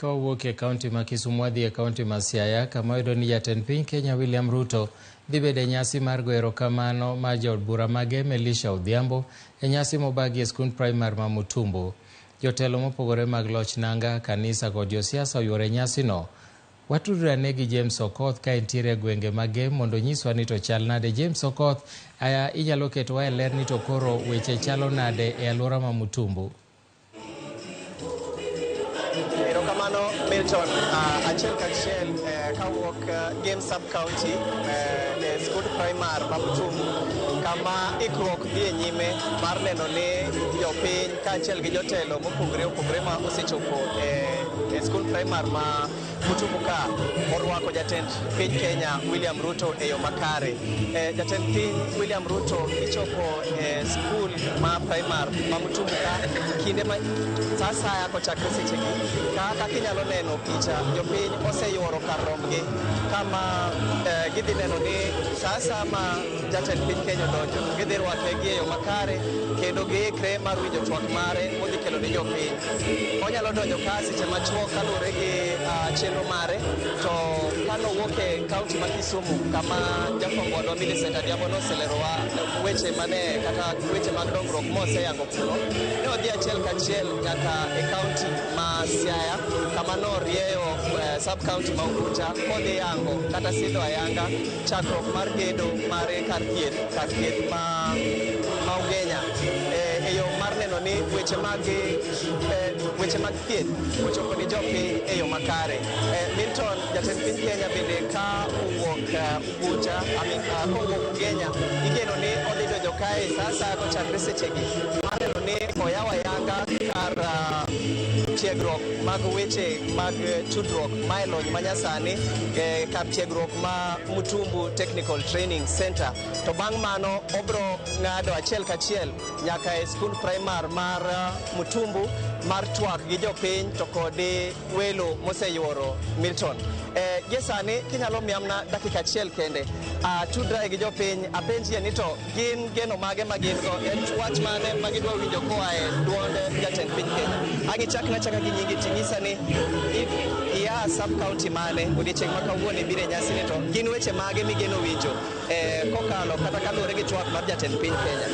Ka wawuok e kaunti ma Kisumu wadhi e kaunti ma Siaya kama wayudo ni jatend piny Kenya William Ruto dhi bedo e nyasi mar goyo erokamano mar jaod bura ma Gem Elisha Odhiambo e nyasi mobagi e skund primar ma Mutumbu. Jotelo mopogore mag loch nanga, kanisa kod josiasa oyuoro e nyasino. Watudore ane gi James Okoth ka entiere e gwenge mag Gem mondo onyiswa ni to chal nade. James Okoth, aya inyalo ketowa e ler ni to koro weche chalo nade e alwora ma Mutumbu? Erokamano Milton, achiel kachiel kawuok Gem Sub County e skund primar ma Mutumbu kama ikruok dhi e nyime mar neno ni jopiny kaachiel gi jotelo mopogore opogore ma osechopo e skund primar ma Mutumbu ka orwako jatend piny Kenya William Ruto e yo makare. Jatend piny William Ruto ichopo e skul ma primar ma Mutumbu ka kinde ma sa asaya kochakre sechegi ka kaka inyalo neno picha jopiny oseyuoro kar rombgi kama gidhi neno ni sa asaya ma jatend piny Kenya odonjo gidhi rwake gi e yo makare kendo giikre mar winjo twak mare modhi kelo ne jopiny. Onyalo donjo ka seche machuok kaluwore gi chenro mare to kanowuok e kaunti ma Kisumu kama jafwambo wadwa Millicent Adhiambo noselerowa weche mane kata weche mag dongruok moseyango kuno, ne odhi achiel kachiel nyaka e kaunti ma Siaya kama norieyo sub county ma Ugunja kodhi yango kata sidho ayanga chakruok mar gedo mare kar thieth ma Ugenya e yo mar neno ni weche mag thieth ochopo ne jopiny e yo makare. Milton, jatend piny Kenya bende ka owuok Ugunja, I mean, kowuok Ugenya, igeno ni odhi donjo kae sa asaya kochakre sechegi mar neno ni oyawo ayanga kar tiegruok mag weche mag tudruok mae lony manyasani kar tiegruok ma Mutumbu Technical Training Center. To bang' mano obro ng'ado achiel kachiel nyaka e skund primar mar Mutumbu mar twak gi jopiny to kod welo moseyuoro Milton. Gie sani kinyalo miyamna dakika achiel kende tudra gi jopiny apenjie ni to gin geno mage ma gin go en wach mane ma gidwa winjo koa e duond jatend piny Kenya. Ang' ichakna achaka gi nyingi ting'isa ni ia sub county mane odiechieng' ma kawuono ibiro e nyasi ni to gin weche mage migeno winjo kokalo kata kaluwore gi twak mar jatend piny Kenya.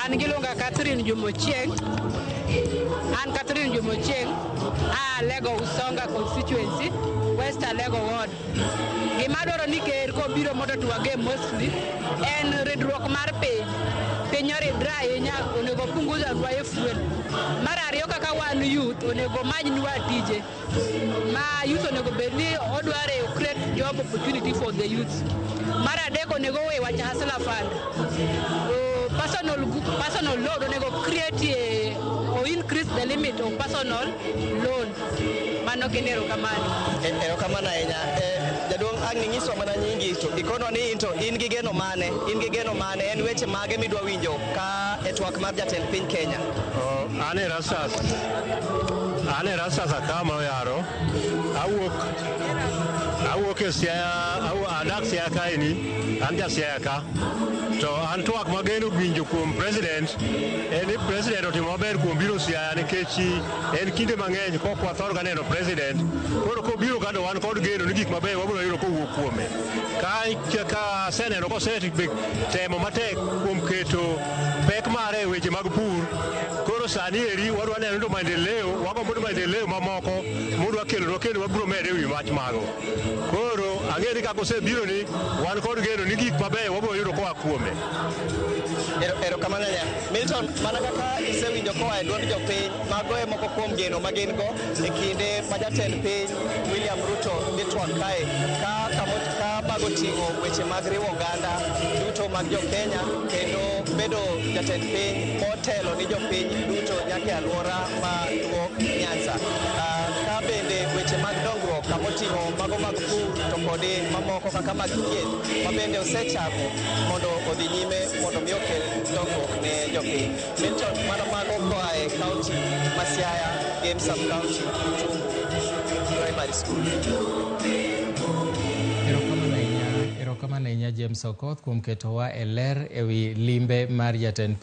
An giluonga Catherine Jumochieng. An Catherine Jumochieng. A Alego Usonga constituency, West Alego ward. Gima dwaro ni ker kobiro mondo twage mostly en ridruok mar piny. Piny oridre ahinya, onego punguza nwa e fuel. Mar ariyo kaka wan youth, onego many nwa tije. Ma youth onego bed ni odware create job opportunity for the youth. Mar adek onego we wach hustler fund. Personal loan onego create or increase the limit of personal loan. Mano kende erokamano. Erokamano ahinya. Jaduong' ang' ing'iswa mana nyingi to ikonwa ni in to in gi geno mane? In gi geno mane? En weche mage midwa winjo ka e twak mar jatend piny Kenya? An Erastus. An Erastus Akama Oyaro. Awuok e Siaya, adak Siaya kaeni, an ja Siaya ka. To an twak mageno winjo kuom president en ni president otimo maber kuom biro Siaya nikech en kinde mang'eny kok wathor ga neno president. Koro kobiro ka to wan kod geno ni gik mabeyo wabiro yudo kowuok kuome. Ka aseneno kosetemo matek kuom keto pek mare e weche mag pur, koro sani eri wadwa neno to maendeleo, wagombo ni maendeleo mamoko modwa kelonwa kendo wabiro mede ewi wach mago. Koro ang'e ni kaka osebiro ni wan kod geno ni gik mabeyo wabiro yudo koa kuome. Erokamano ahinya. Milton, mana kaka isewinjo koa e duond jopiny, mago e moko kuom geno ma gin go e kinde ma jatend piny William Ruto dhi twak kae ka mago ting'o weche mag riwo oganda duto mag jo Kenya kendo bedo jatend piny motelo ni jopiny duto nyaka e alwora ma Luo Nyanza. Ka bende weche mag dongruok kamoting'o mago mag pur to kod mamoko kaka mag thieth ma bende osechako mondo odhi nyime mondo mi okel dongruok ne jopiny. Milton, mano mago koa e kaunti ma Siaya, Gem Sub County, Mutumbu Primary School. Erokamano ahinya James Okoth kuom ketowa e ler ewi limbe mar jatend